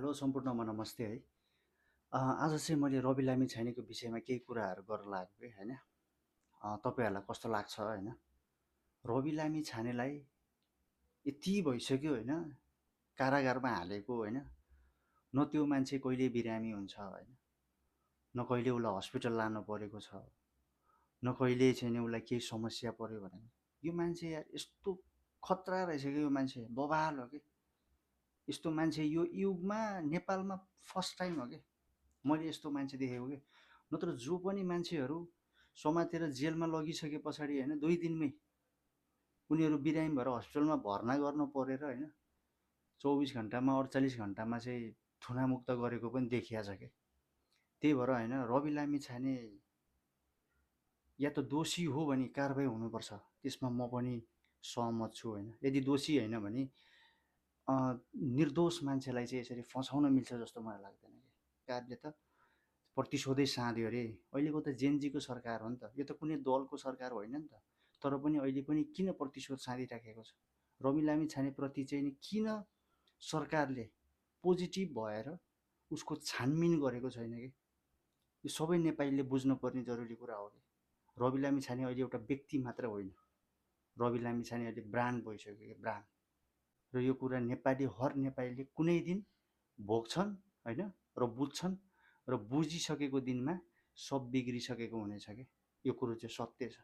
Hello सम्पूर्णमा नमस्ते है। आज चाहिँ मैले रवि लामिछानेको विषयमा केही कुराहरू गर्न लागेँ होइन। तपाईँहरूलाई कस्तो लाग्छ होइन। रवि लामिछानेलाई यति भइसक्यो होइन, कारागारमा हालेको होइन। न त्यो मान्छे कहिले बिरामी हुन्छ होइन, न कहिले उसलाई हस्पिटल लानु परेको छ, न कहिले चाहिँ नि उसलाई केही समस्या पऱ्यो भने। यो मान्छे यार यस्तो खतरा रहेछ कि यो मान्छे बवाल हो कि। यस्तो मान्छे यो युगमा नेपालमा फर्स्ट टाइम हो कि मैले यस्तो मान्छे देखेको कि। नत्र जो पनि मान्छेहरू समातेर जेलमा लगिसके पछाडि होइन 2 दिनमै उनीहरू बिरामी भएर हस्पिटलमा भर्ना गर्नु परेर होइन 24 घन्टामा 48 घन्टामा चाहिँ थुनामुक्त गरेको पनि देखिया छ कि। त्यही भएर होइन रवि लामिछाने या त दोषी हो भने कारबाही हुनुपर्छ, त्यसमा म पनि सहमत छु होइन। यदि दोषी होइन भने निर्दोष मान्छेलाई चाहिँ यसरी फसाउन मिल्छ जस्तो मलाई लाग्दैन कि। कार्य त प्रतिशोधै साँध्यो अरे। अहिलेको त जेनजीको सरकार हो नि त, यो त कुनै दलको सरकार होइन नि त। तर पनि अहिले पनि किन प्रतिशोध साँधिराखेको छ? रवि लामिछानेप्रति चाहिँ नि किन सरकारले पोजिटिभ भएर उसको छानबिन गरेको छैन कि? यो सबै नेपालीले बुझ्नुपर्ने जरुरी कुरा हो कि। रवि लामिछाने अहिले एउटा व्यक्ति मात्र होइन, रवि लामिछाने अहिले ब्रान्ड भइसक्यो कि ब्रान्ड। र यो कुरा नेपाली हर नेपालीले कुनै दिन भोग्छन् होइन र बुझ्छन् र बुझिसकेको दिनमा सब बिग्रिसकेको हुनेछ कि। यो कुरो चाहिँ सत्य छ।